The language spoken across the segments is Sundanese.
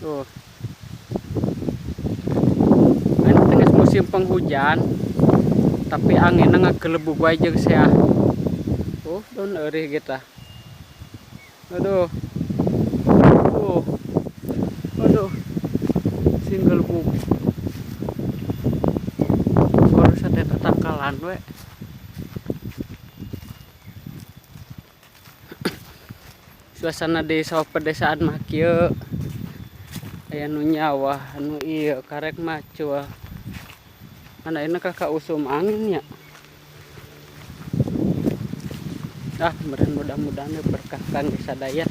Tuh. Ini tengah musim penghujan, tapi anginnya ngagelebug wae jeung seah. Oh, daun eurih kita. Aduh. Tuh. Aduh. Sing gelebug. Baru teh tangkalan we. Suasana di sawah pedesaan mah kieu. Aya nu nyawah, anu ieu karek macul. Mana ini kakak usum angin ya. Ah, mudah-mudahan berkah kangge sadaya.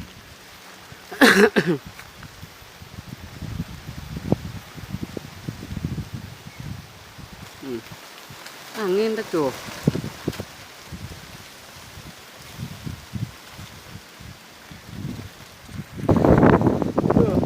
Angin teh tuh. Tuh.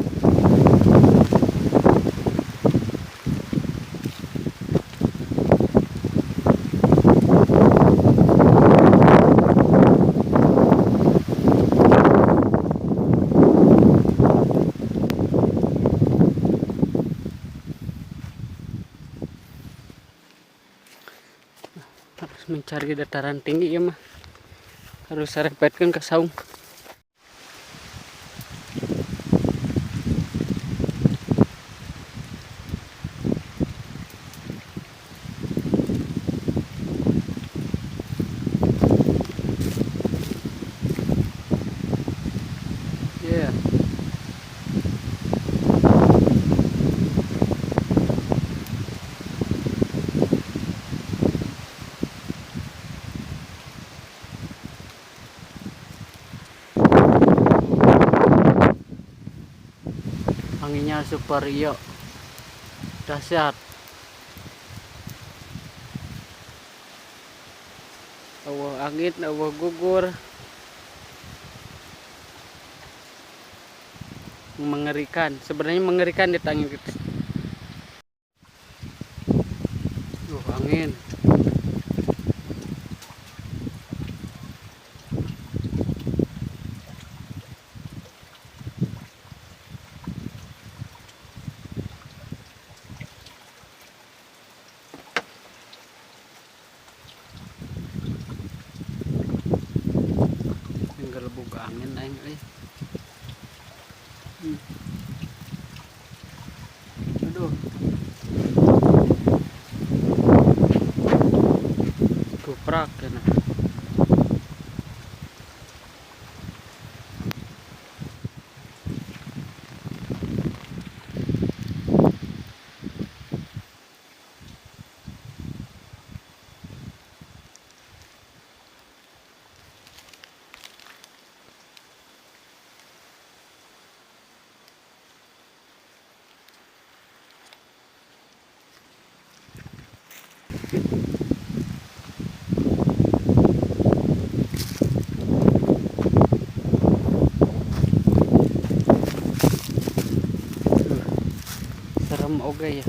Harus mencari dataran tinggi ya mah, harus serepetkan ke saung. Yeah. Anginnya super iyo, dahsyat. Eueuh angin, eueuh gugur. Mengerikan, sebenarnya mengerikan di angin gitu. Angin. Gelebug angin aing euy. Aduh. Guprak cenah. Serem oge ya.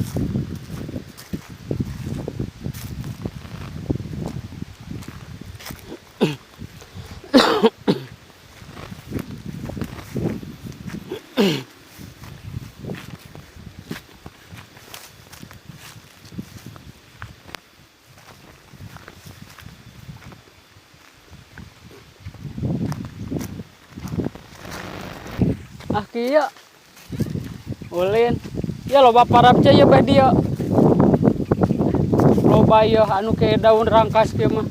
Ah kieu. Ulin. Ya loba parab ya bae dieu. Loba ieu anu ke daun rangkas kieu mah.